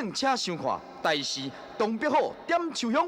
敬請收看台視東北虎點秋香。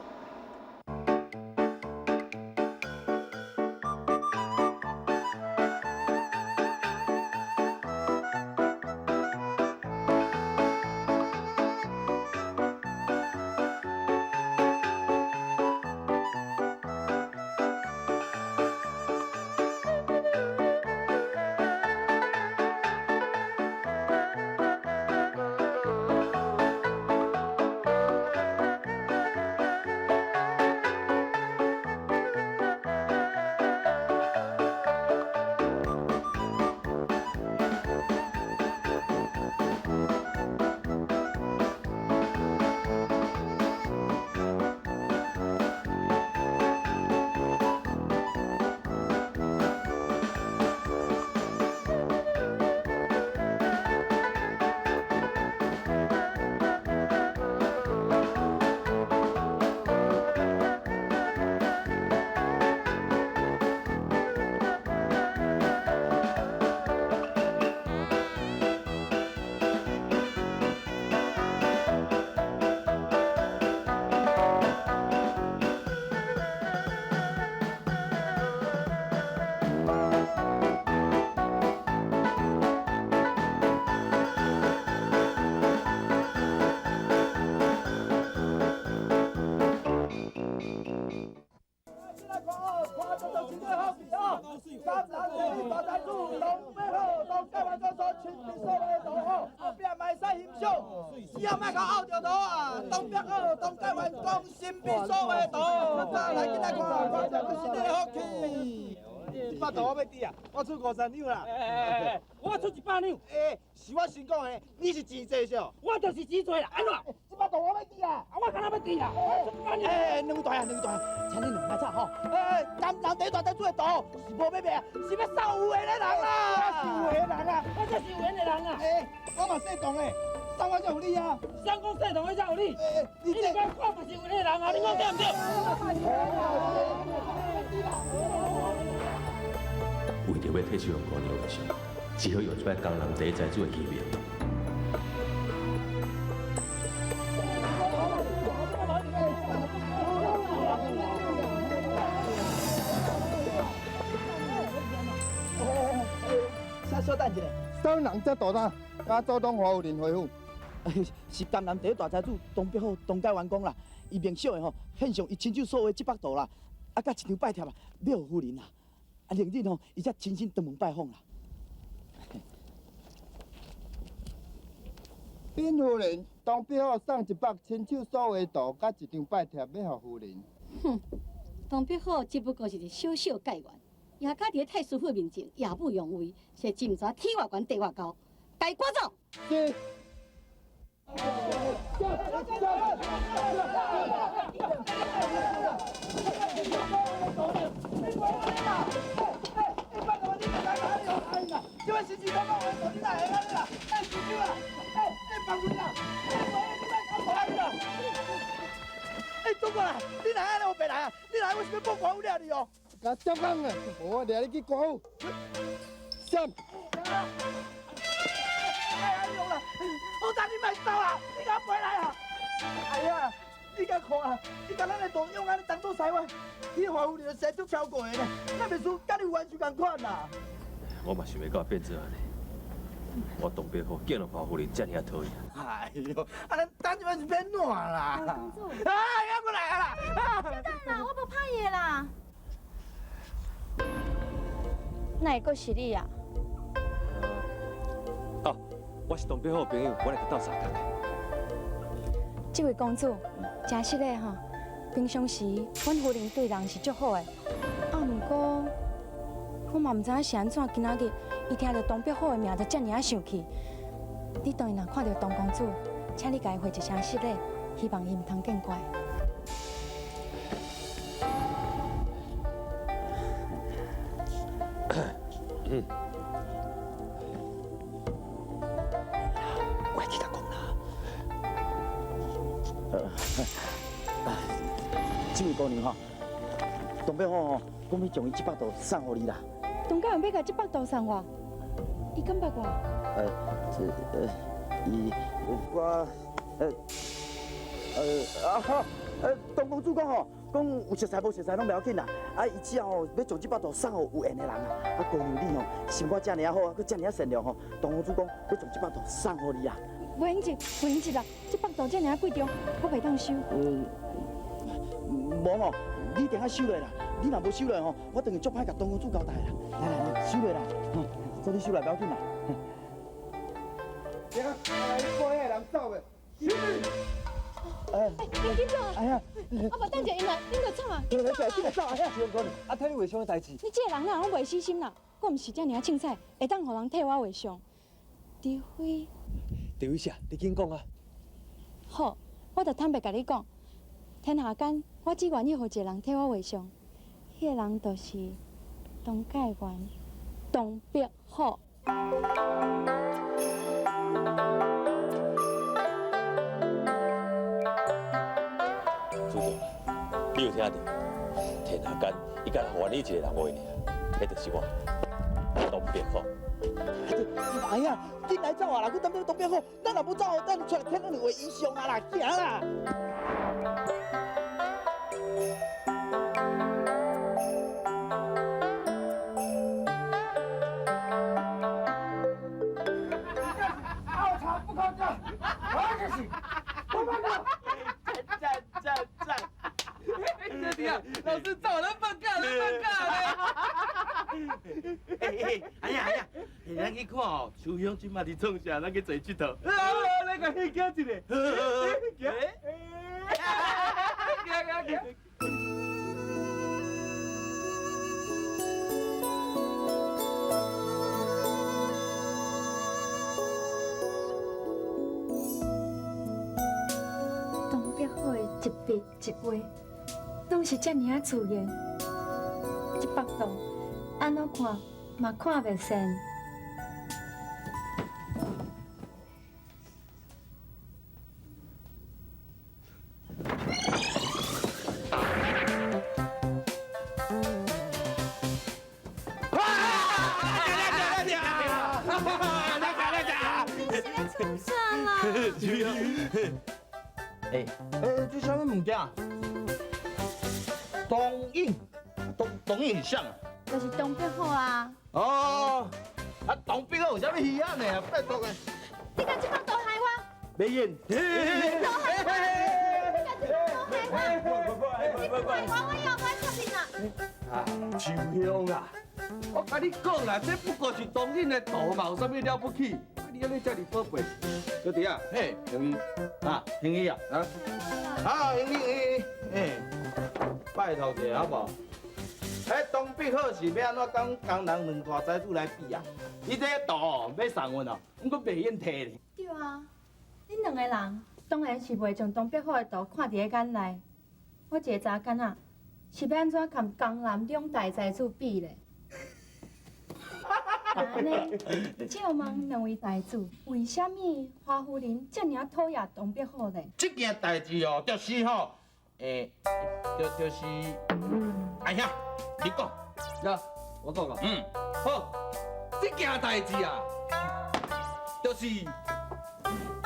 我出50两啦！欸，我出100两。欸，是我先讲的，你是钱济少？我就是钱济啦，按怎？这百度我欲挃啊！啊，我敢若欲挃啦！欸，两大啊，两大，请你两莫吵吼。欸，江南第一大财主的图是无欲卖，是欲送有缘的人啦！我是有缘的人啊！我才是有缘的人啊！欸，我嘛姓唐的，送我才有你啊！谁讲姓唐的才有你？欸，你讲我嘛是有缘的人啊！你讲对毋对？为著欲替秋香姑娘着想，只好用这摆江南第一财主的虚名。稍等一下，啥人遮大胆，敢阻挡华夫人回府？是江南第一大财主唐伯虎唐介元讲啦，伊明小的吼献上伊亲手所画这幅图啦，啊，佮一张拜帖啊，欲予夫人啦。啊，明日吼，伊才亲身登门拜访啦。禀夫人，唐伯虎送一幅亲手所画图，佮一张拜帖，欲予夫人。哼，唐伯虎只不过是一个小小解元，也敢伫咧太师府面前耀武扬威，是真毋知天偌悬地偌高，共伊赶走。是。这位先生，讲话，你哪会按呢啦？哎，师兄啊，哎哎，放开啦！哎，你莫搞错啦！哎，总管啊，你哪按呢乌白来啊？你来我是欲报官府掠你哦！共接工啊！无我掠你去官府。闪！哎哎呦啦！好彩你莫走啊！你敢回来啊？哎呀，你敢看啊？你共咱的大勇按呢东躲西歪，你华夫人的生足超过的呢，咱袂输佮你有冤仇仝款啦。我嘛想袂到变做按呢，我唐伯虎见了华夫人遮尔仔讨厌。哎呦，啊，咱等这摆是欲按怎啦？啊，还阁来啊啦！稍等啦，我无拍伊啦。哪会阁是你啊？哦，我是唐伯虎的朋友，我来共斗相共的。这位公子，真实的吼，平常时阮夫人对人是足好的，啊，毋过我嘛毋知影是按怎，今仔日伊听著唐伯虎的名就遮尔仔生气。你当伊若看著唐公子，请你共伊回一声失礼，希望伊毋通见怪。我会去共讲啦。这位姑娘吼，唐伯虎吼，讲欲将伊这幅图送予你啦。唐家元欲共这幅图送我，伊敢捌我？这，伊，我，啊好，东公主讲吼，讲有熟似无熟似拢袂要紧啦。啊，伊只要吼欲将这幅图送予有缘的人啊。啊，姑娘你吼心肝遮尔啊好，阁遮尔啊善良吼，东公主讲欲将这幅图送予你啊。袂用得，袂用得啦！这幅图遮尔啊贵重，我袂当收。无吼，你一定爱收落啦。你若无收落吼，我等于足歹共东公主交代啦。来来来，收落啦，做你收落不要紧啦。对啊，来过遐人走的。哎，你紧走啊！哎呀，我无等者𪜶来，恁就走啊！紧来，紧来走啊！啊，替你画相的代志。你这个人哪拢袂死心啦？我毋是遮尔啊凊彩，会当予人替我画相。除非，除非啥？你紧讲啊！好，我就坦白共你讲，天下间我只愿意予一个人替我画相，彼个人就是唐介元、唐伯虎。主长，你有听著？天下间，伊敢若予阮一个人画尔，彼就是我，唐伯虎。哎呀，紧来走啊啦！阁等欲唐伯虎，咱若无走，咱出来天咱就画遗像啊啦，行啦！拗场不靠架，我就是我放假。赞赞赞！这弟啊，老师走了，放假了，放假了。哎呀哎呀，咱去看哦，秋香这马伫创啥？咱去坐𨑨迌。啊，咱共戏行一下。行。行行行。唐伯虎的一笔一画，拢是遮尔啊自然，这幅图按怎看嘛看袂善。你是咧创啥啦？哎哎，这啥物物件？东印，东印是啥啊？就是唐伯虎啊！哦，啊，唐伯虎有啥物稀罕的啊？拜托的。你共这幅图害我？袂用。你共这幅图害我？你害我，我以后不爱出面啦。啊，秋香啊，我共你讲啦，这不过是东印的图嘛，有啥物了不起？啊，你按呢遮尔宝贝，小弟啊，嘿，行医啊，行医啊，啊，好，行医，嘿，拜托者好无？彼唐伯虎是欲按怎共江南两大才子来比啊？伊这图欲送阮哦，毋过袂用提咧。对啊，恁两个人当然是袂将唐伯虎的图看伫咧眼内。我一个查囡仔，是欲按怎共江南两大才子比咧？按呢，借问两位才子，为啥物华夫人遮尔讨厌唐伯虎咧？这件代志哦，就是吼，就是，哎呀，你讲，呀，我讲啊，嗯，好，这件代志啊，就是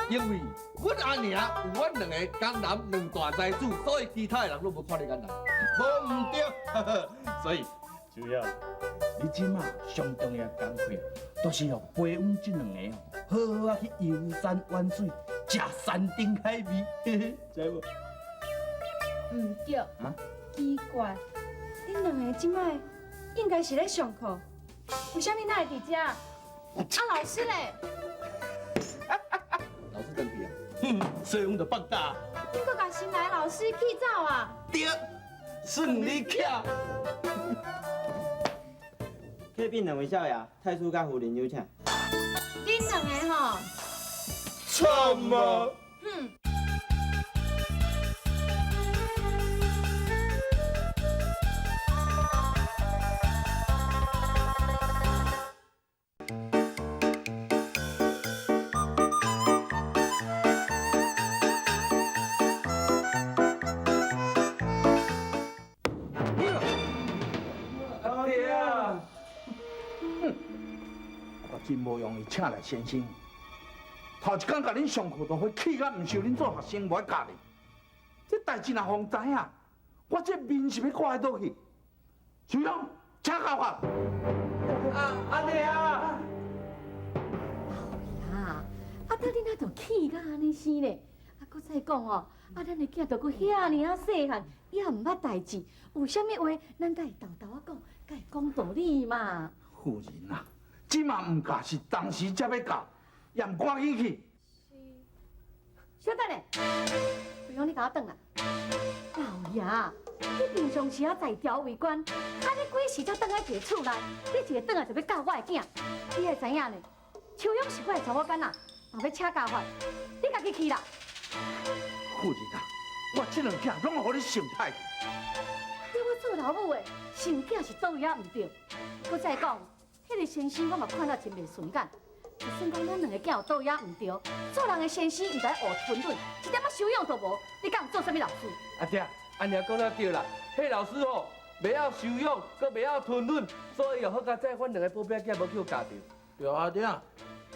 因为阮阿娘有阮两个江南两大财主，所以其他的人拢无看咧眼内。无毋对，所以秋香，你这马上重要的工课，就是哦陪阮这两个哦，好好啊去游山玩水，食山珍海味，知无？毋对，奇怪，恁两个这摆应该是咧上课，为啥物哪会伫遮？啊，老师咧？老师转去啊，所以阮就放假。恁阁共新来的老师气走啊？对，算你巧。客宾两位少爷，太师佮夫人有请。恁两个吼，惨啊！哼。对啊。我真无容易请来先生，頭一工共恁上課都會氣甲毋受恁做學生無愛教你，這代誌若予人知影，我這面是欲掛佇佗去？秋香，請教法。啊，阿娘。老爺，啊，當你哪就氣甲按呢生咧？啊，閣再講哦，啊，咱的囝都閣遐爾仔細漢，也毋捌代誌，有啥物話，咱才會沓沓仔講，才會講道理嘛。夫人啊，這馬毋教是當時才欲教，也毋趕緊去。是。小等下，不用你共我轉來。老爺，你平常時啊在朝為官，啊你幾時才轉來一个厝內？你一个轉來就欲教我的囝，你會知影呢？秋勇是我的查某囡仔，若欲請教法，你家己去啦。夫人啊，我這兩囝攏予你想歹去。對我做老母的，想囝是佗位仔毋對。閣再講，彼个先生我嘛看了真袂順眼。就算講咱兩个囝有佗位仔毋對，做人的先生毋知學吞忍，一點仔修養都無，你敢有做啥物老師？阿爹，阿娘講得對啦，彼老師吼，袂曉修養，閣袂曉吞忍，所以哦，好佳哉，阮兩個寶貝仔囝無去予教著。對啊，對啊，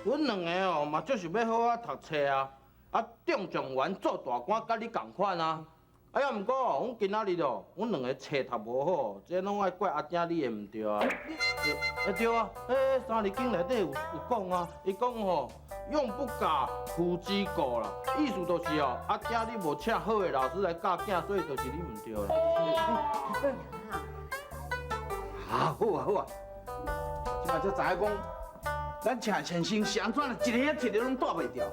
阮兩個哦嘛就是欲好好讀冊啊，啊中狀元做大官，佮你仝款啊。啊，也毋過哦，阮今仔日哦，阮兩个冊讀無好，這攏愛怪阿囝你的毋對啊。欸對啊，彼三字經內底有講啊，伊講吼，用不教，父之過啦，意思就是哦，阿囝你無請好的老師來教囝，所以就是你毋對啦。啊，好啊好啊，這馬才知影講，咱請先生是按怎，一个一个攏帶袂著。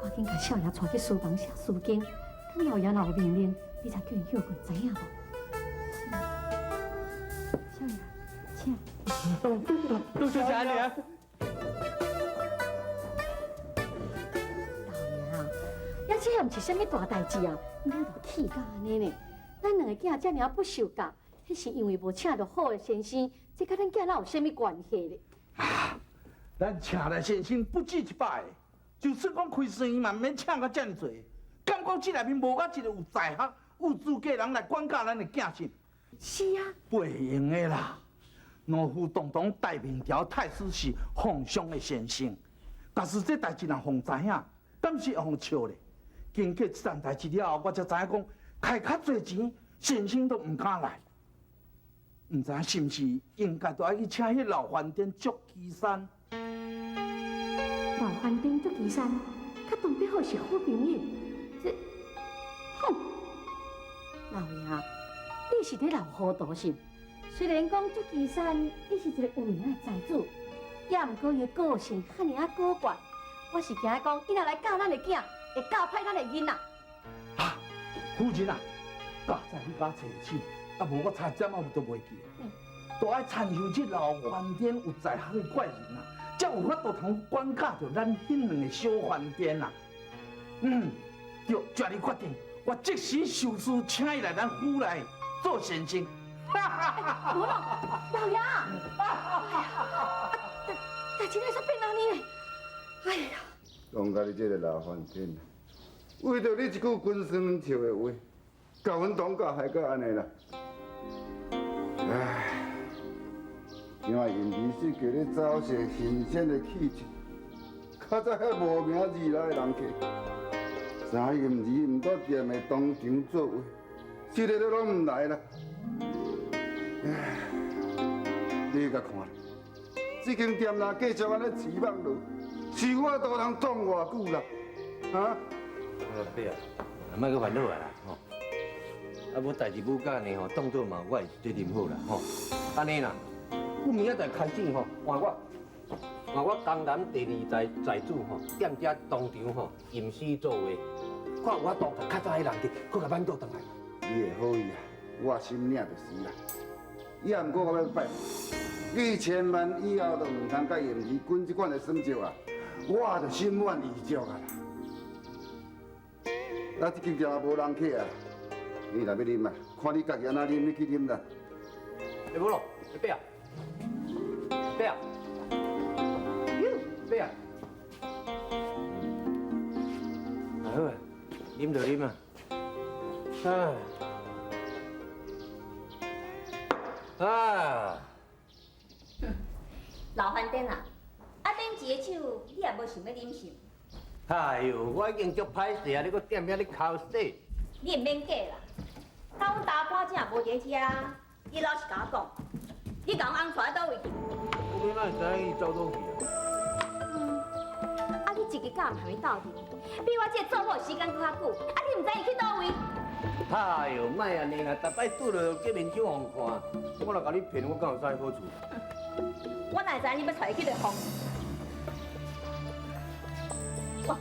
趕緊共少爺帶去書房寫書經，等老爺若有命令，你才叫𪜶歇睏，知影無？少爺，請。多謝阿娘。老爺啊，也這也毋是啥物大代誌啊，你哪就氣甲按呢呢？咱兩个囝遮爾不受教，彼是因為無請著好的先生，這佮咱囝哪有啥物關係咧？啊，咱請來先生不止一擺。就算講開生意嘛，毋免請到遮爾濟。敢講這內面無一個有才學、有資格人來管教咱的囝孫？是啊，袂用的啦。農夫堂堂大明朝太師是皇上的先生，假使這代誌若予人知影，敢是會予人笑咧？經過這件代誌了後，我才知影講，開較濟錢，先生都毋敢來。毋知影是毋是應該都愛去請彼老番顛祝岐山？老番顛祝岐山，佮董必好是好朋友。這，哼，老爺，你是咧鬧糊塗是？雖然講祝岐山，伊是一个有名的財主，也毋過伊的個性遐爾仔古怪。我是驚講，伊若來教咱的囝，會教歹咱的囡仔。啊，夫人啊，較早你共我提醒，啊無我差點仔都袂記。都愛參像這老番顛有才學的怪人啊！才有法度通管教著咱彼兩個小番顛啊！嗯，對，這呢決定，我即時受書請伊來咱府內做先生。哈哈！無啦，老爺，代誌會使變按呢咧？哎呀！講甲你這个老番顛，為著你一句君生笑的話，共阮董家害到按呢啦！唉。因為因兒是叫你走勢新鮮的氣質，較早遐無名字來的人客，啥陰兒毋到店的當場作畫，這个都攏毋來啦。唉，你共看，這間店若繼續按呢起網落，是有法度通創偌久啦？啊？阿伯啊，莫閣煩惱啊啦，吼！啊，無代誌無教呢吼，當做嘛我的責任好啦，吼。按呢啦。阮明仔載開始吼，換我江南第二代財主吼，踮遮當場吼吟詩作畫，看有法度共較早彼人去，閣共挽倒轉來。你的好意啊，我心領就是啦。也毋過我欲拜，你千萬以後都毋通佮嚴二君這款的耍招啊！我就心滿意足啊啦。啊，這間店也無人客啊，你若欲啉啊，看你家己按怎啉，你去啉啦。欸，無咯，阿伯啊。伯啊，伯啊，好啊，啉就啉啊，唉，啊，老番颠啊，啊顶一个酒你也无想欲啉是？哎哟，我已经足歹势啊，你阁踮遐咧哭洗。你毋免假啦，甲阮大官正无伫遮，你老实共我讲，你共阮翁带佗位去？我欲哪会知影伊走佗去啊？啊，你一日敢毋和伊斗阵，比我这个做某的时间阁较久，啊，你毋知伊去佗位？哎哟，莫按呢啦，逐摆拄著见面酒予人看，我若共你骗，我敢有啥好处？我哪会知影你欲带伊去就放？我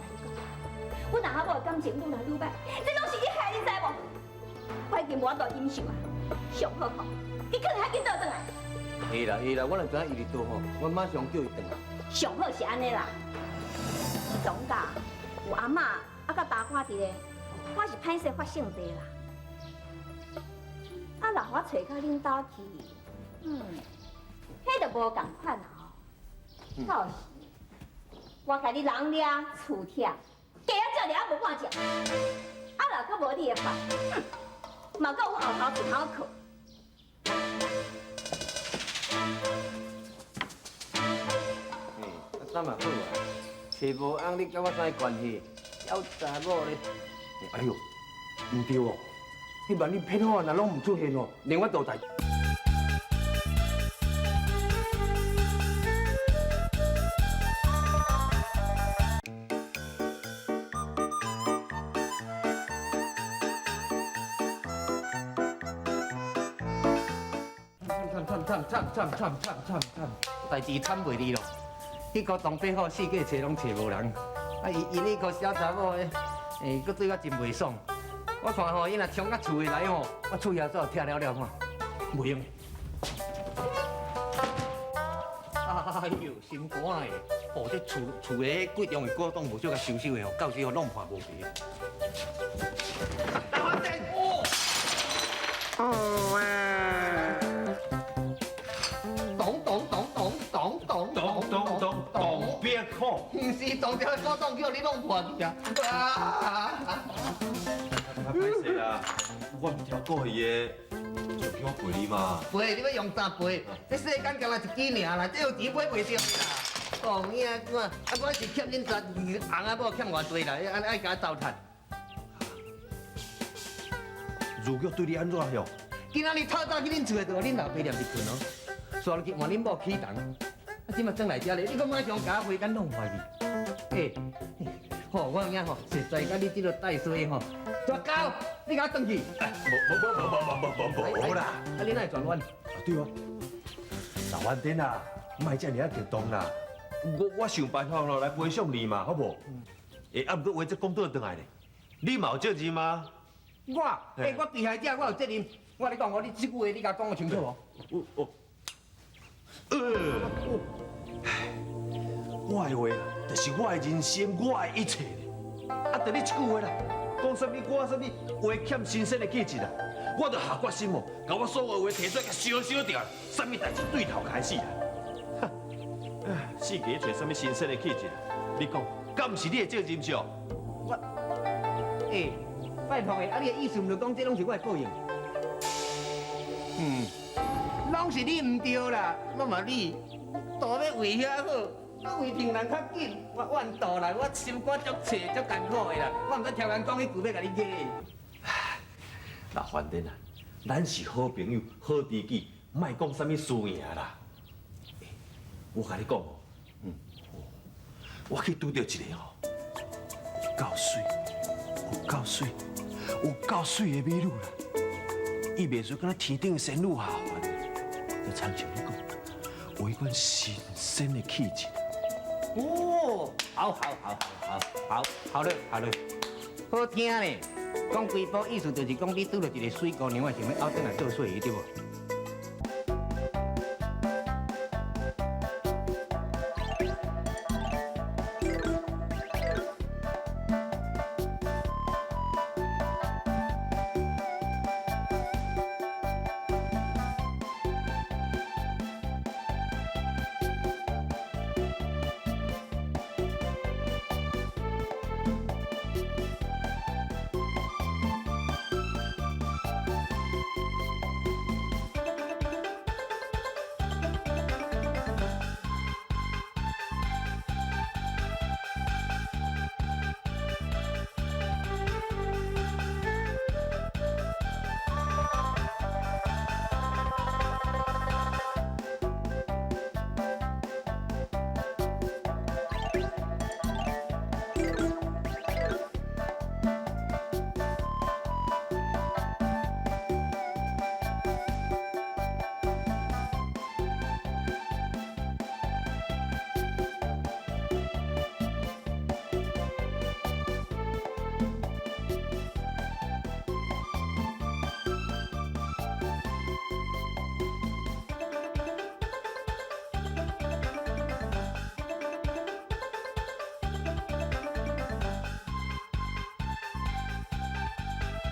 共你讲，阮阿某的感情愈来愈歹，这拢是你害，你知无？我已经无法度忍受啊！上好吼，你囥遐紧倒转来。会啦会啦，我若知影伊伫佗吼，我马上叫伊转来。上好是按呢啦，总甲有阿嬷啊，佮大官伫咧，我是歹势发性地啦。啊，若我揣到恁兜去，彼就无仝款啊吼。到时我共你人掠厝拆，鸡仔照掠无半只。啊，若阁无你的法，嘛阁有后头一头靠。欸，啊，这嘛好啊，找无翁，你佮我啥关系？小查某咧。哎哟，毋对哦，彼万一骗我若拢毋出现哦，连我都代。惨惨惨惨惨惨惨惨，代志惨袂离咯。彼个东北虎四界揣拢揣无人，啊伊𪜶彼个小查某的，欸，阁对我真袂爽。我看吼，伊若冲到厝里来吼，我厝遐煞拆了了看，袂用。哎呦，心肝的，哦，这厝厝的贵重的古董无少共收收的吼，到时候弄破无皮。大反正哦。咚咚咚咚咚咚咚咚咚咚，别哭！毋是当条古董叫你弄破去啊！啊！歹势啦，我毋听过伊的，就叫我陪你嘛。陪你欲用啥陪？这世间干焦一支尔啦，这有钱买袂著啦。哦，影看，啊，我是欠恁查翁仔某欠偌济啦，爱爱共我糟蹋。如玉对你按怎哟？今仔日透早去恁厝的，就予恁老爸念伫睏哦。煞落去换恁某起床，啊，这马转来遮咧，你阁马上共我花间弄坏去。欸，吼，我有影吼，实在佮你这个带衰吼，抓狗，你共我转去。无无无无无无无啦！啊，你哪会转弯？啊对啊，老番颠啊，莫遮尔仔激动啦。我想办法咯来赔偿你嘛，好无？欸，啊，毋过话这讲倒转来咧，你嘛有责任吗？我，欸，我被害者，我有责任。我共你讲哦，你这句话你共讲个清楚无？我哦。我的话就是我的人生，我的一切。啊，就你这句话啦，讲啥物我啥物话欠新鲜的气质啊，我就下决心哦，共我所有话提出来，共烧烧掉，啥物代志对头开始啦。哈，四界揣啥物新鲜的气质？你讲，敢毋是你的责任是？我，欸，拜托的，啊，你的意思毋就讲这拢是我的报应？嗯。拢是你毋对啦，我嘛你，图欲为遐好，阁为情人较紧，我怨妒啦，我心肝足切足艰苦的啦，我毋知超人讲彼句欲共你假。老番颠啊，咱是好朋友、好知己，莫讲啥物输赢啦。我共你讲哦，我去拄著一个吼，有够媠，有够媠，有够媠的美女啦，伊袂输敢若天顶的仙女下凡。就亲像你讲，有彼款新鲜的气质。哦，好好好好好好了好了，好听呢。讲规部意思就是讲你拄著一个媠姑娘，想欲拗转来做细姨，对无？